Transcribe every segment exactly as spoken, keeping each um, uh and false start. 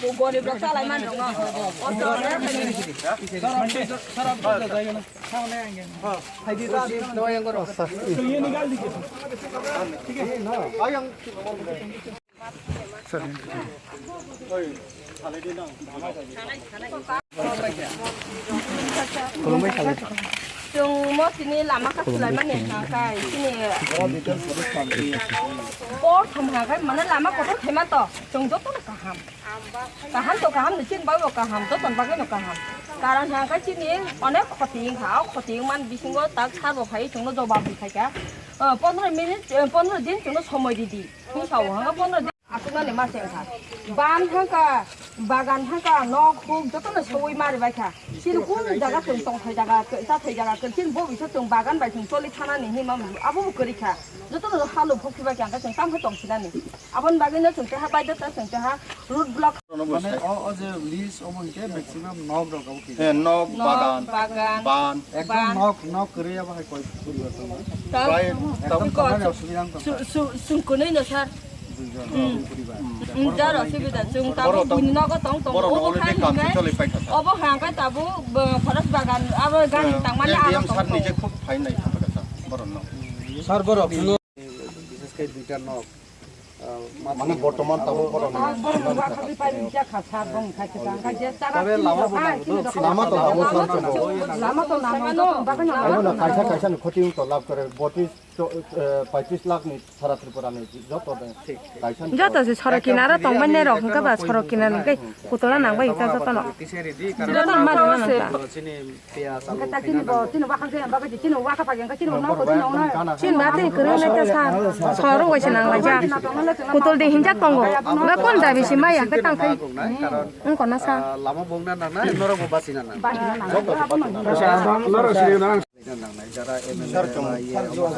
Bo gorib rok chalai man rok no. Auto order khai. Chwng mo tini lama kasulai mani hwnka kai chini. Por thum hwnka kai mane lama kotor khaima to chwng joto no kaham. Kaham to kaham ni chini bagwi bo kaham, joto ni bagwi no kaham. Karon hwnka kai chini onek khoti wngkha, o khoti wngmani bisingo tak sar bo phai chwngno jobab rwkhaikha. O, pondro minute, o, pondro din chwngno somoi ridi. Hwnka o hwnka pondro din. Aswknani ma se wngkha. Ban hwnka, bagan hwnka, nok huk jotono sowi mari baikha. Chini kung jaga chwng tongthai jaga, chathai jaga, chini bo bisa chwng bagan bai chwng choli thanani hinma abo bo kwrwi kha. Jotono halo phukhi baikha hwnka chwng tamkhe tongsinani. Aboni bagwino chwng keha baidota chwng keha road block. Mane o, o je list omo hwnkhe maximum nok rok abo khe. Eh, nok, nok, bagan, bagan, ban. Ekdom ban. Nok, nok kwrwi abo hai koi poribar tongo. Tamo, prai tamo tamo. Ekdom tongnani osubida wng tongkha. Su-, su-, sungkunui no sir. Duijon, hmm, tamo poribar. Hmm. Jaro subida chwng tamo borok tamo, buini nogo tong tongo. Borok obo already kha kam hwnkhai, se cholai paikha sir. Obo hwnkhai tabo, bo, forest bagan, abo gari, eh, tangmani aro S D M sir tong nije tongo. Khub phainai thangkha sir, borok no. Sir, borok no. Bishes khe duita nok, ah, mane bortoman tamo borok no. Borok no wakha di pai rijak kha sir, bong khai khe tang khai je chara. Tabe lama bo nang do, lama to nang do, lama to nang do, bagwi nang do. Abo no kaisa kaisa ni khoti to lab kore, botris to, eh, paitris lakh ni sara Tripura ni joto de kaisa ni. Joto se sorok kinaro tongmani rok hwnkhe ba sorok kinaro hwnkhe putula nangbai ta joto no. Joto no mari mano ta. Chini ba tei kwrwng nai khe sa, soro waisa nang laijak. Kutul de hinjak tongo. Ba kon dabi si maya khe tang khai. Wng kona sa. Lama bongna nang nai, norok bo basi nang nai. Norok sini nang. Sir, chwng, sir, chwng.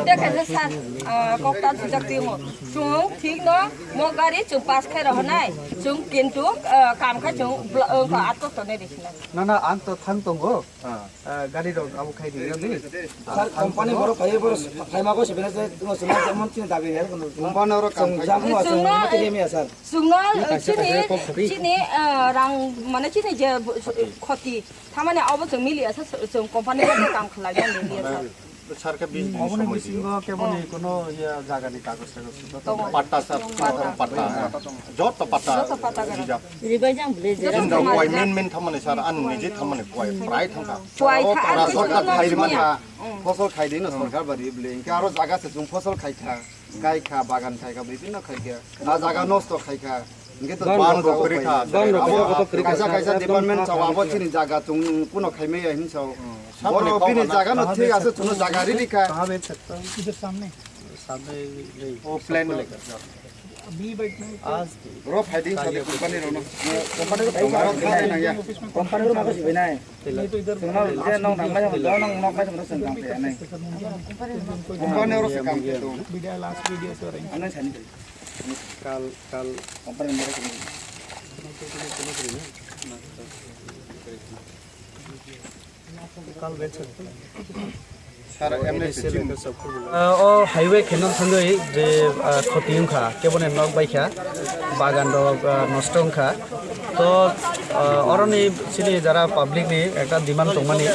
Dekha je sir, ah, kok ta jujak timo. Chwng thik no mo gari chwng pass khai rohonai. Chwng kintu, ah, kam khai chwng bla-, ah, atok tonai rikhinai. Na, na, ang to thang tongo. Ah, gari rok abo khai di, di. Sir, company borok phai, borok phaima ko sibena se, no, sima se mon chini dabi her, kono. Company oro kam khai. Jam no, chwngno, mati hemi ya, sir. Chwngno, eh, chini, chini, eh, rang, mane chini je, khoti. Thamani abo chwng mili ya, sir, chwng company oro kam khlai ya, mili ya, sir. Sir ke business. Oboni bisingo keboni kono ya jaga ni kagoj. Tongo. Patta sir, patta, patta. Joto patta. Joto patta gana. Rijak. Ribai jang bole je. Joto inda samari koi na. Min min thamani sir, ani niji thamani koi, prai thangkha. Koi tha, ora ani sorkar koi khai na rimani. Phosol khai dino sorkar bari bole. Inke aro jaga se chwng phosol khai kha, kai kha, bagan khai kha, bibhinno khai kha. A jaga nosto khai kha. Inke to ban rok kwrwi kha. Ban rok kwrwi kha. Kaisa kaisa department chawa abo chini jaga chwng kuno khai maya hin sao. Boro bini jaga no thik ase, chwngno jaga riri kha. Idhar samne. Samne nahi. O plan. Abhi baitna hai. Aaj. Bro, fighting sa company rok no. Company rok thang nang ya. Company rok ma ko sibai nai. Ye to idhar. Chwngno je nok nang mai, nok mai chwng thang nai. Company rok se kam khe to. Video, last video se rai. Ano sani. Kal, kal. Company rok. Sir, M L A se chim. Ah, o highway khenam thangwi je, ah, khoti wngkha, keboni nok baikha, bagan rok, ah, nosto wngkha. To, ah, oroni chini jara public ni ekta demand tongmani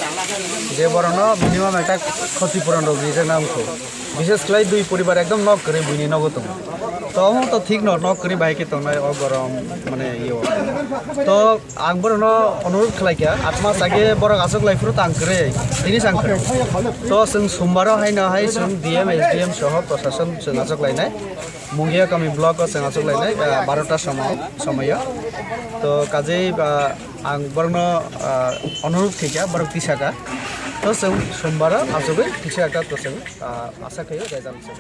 je borokno minimum ekta khoti puran rok rijakna wngkha. Bishes khlai dui poribar ekdom nok kwrwi buini nogo tongo. To omo to thik no, nok kwrwi bahai khe tongnai o gorom mane yo. To ang borokno onurot khlai kha, atma sage borok aswk lai phuru tang kwrwi, tini sang kwrwi. To chwng sombaro haino hai chwng D M, S D M soho prosason chwng aswk lainai. Mungia kami block o chwng aswk lainai, ah, barota somo, somoyo. To kajei, ah, ang borokno, ah, onurot khaikha, borok tisaka. To chwng sombaro aswkwi tisaka to chwng, ah, asa khaio result chwng.